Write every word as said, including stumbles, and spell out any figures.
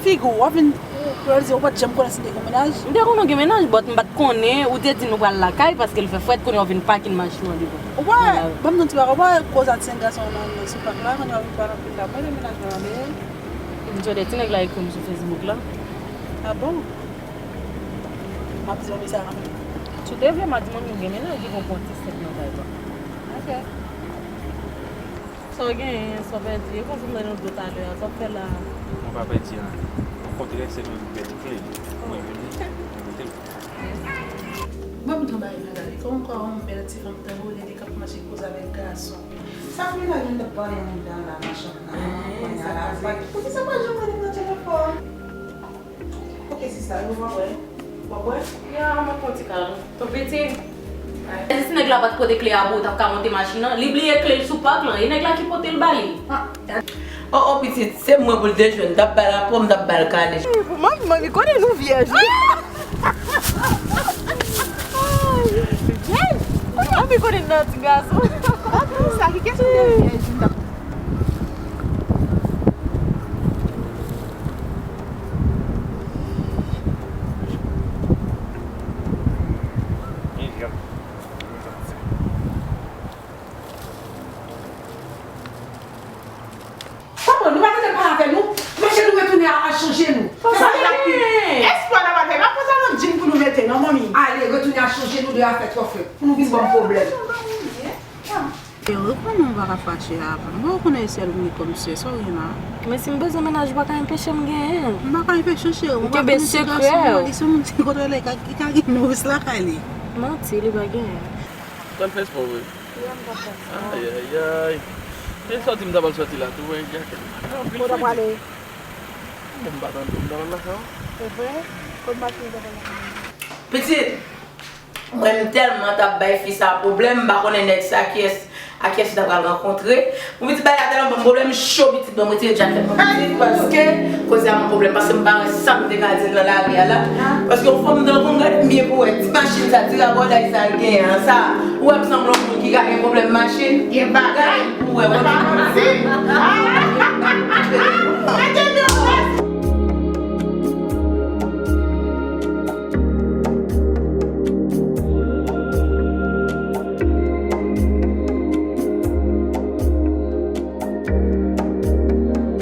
Figo, w ap vin, ou, ou pa t janm konnen si n te gen mennaj? M te konnen w gen mennaj, but m pa t konnen, ou te di nou pral lakay paske l fè frèt, kounye a w vin pakin machin nan devan. Ou wè, ban m di w ti bagay, ou wè koz a ti nèg gason nan, nan sou pak la, kounye a w vin pale anpil la, mwen de mennaj mwen an dèyè. M tande ti nèg la ekri m sou Facebook la. Ah bon? M ap di yon mesaj anpil. Si w te vle, m a di moun nou gen mennaj, li gon pwenti sèt nan kay la. Ok. Sa w genyen, sa w pèdi? E konsa m tande w di w talè a, sa w fè la? Mwen pa pèdi anyen. Okontrè, se mwen ki pèdi kle. Mwen vini, mete l. Ban m tou bay bagay. Kòman kwa yon bèl ti fanm tankou w, li k ap mache koze avèk gason? Sa pou mennaj mwen t ap pale anndan la nan chanm nan, kounye a la. Poukisa pa janm rele m nan telefòn? Ok, sista, nou w ap bwè? W ap bwè? Ya, m ap pran ti kal. Tou piti. Eske si nèg la pa t pote kle a pou ou, t ap ka monte machin nan? Li bliye kle l sou pak lan, e nèg la ki pote l ba li. Oh, oh, pitit, se mwen pou l te jwenn. M t ap ba l apò, m t ap ba l kale. Manmi, manmi konnen nou vyèj, wi. Vyèj? Manmi konnen nan ti gason. Sa ki kesyon de vyèj, m t ap Papa, nou pa tande pale avè nou. Mache nou retounen al chanje nou. Fè sa rapid. Espwa n ap al fè. Pa panse a lòt djin pou nou mete, non, manmi. Ale, retounen al chanje nou de afè twò frèt. Pou nou vin ban m pwoblèm. E, ou konnen ou pa ka fache avè m. Bon, ou konnen sèl ou gen kòm sè, sa w gen la? Men si m bezwen mennaj, ou pa ka enpeche m genyen l. M pa ka enpeche w, cheri. M kenbe sekrè w. Li se moun ki kontwole, li ka, li ka gen nouris lakay li. Manti, li pa genyen. Pral fè espò vre. Ayayay. E sòti m ta pral sòti la tou, wè, y a kèk anpil fredi. Bon, m pa tande, m ta pral lakay ou. Se vre? Kot machin ou ta pral lakay? Pitit, mwen m tèlman t ap bay fi sa pwoblèm, m pa konnen nèg sa kiyès, a kiyès li ta pral rankontre. Bon, pitit, bagay la tèlman ban m pwoblèm, m cho, pitit, ban m retire djak tèt mwen, pitit, paske koze a ban m pwoblèm, paske m pa wè sa m te ka di l nan lari a la. Paske yon fanm nan konn gade m byen pou wè ti machin sa, ti rabòday sa l genyen an, sa, ou wè m sanble yon moun ki ka gen pwoblèm machin? Gen bagay. Pou wè, mwen pa manti.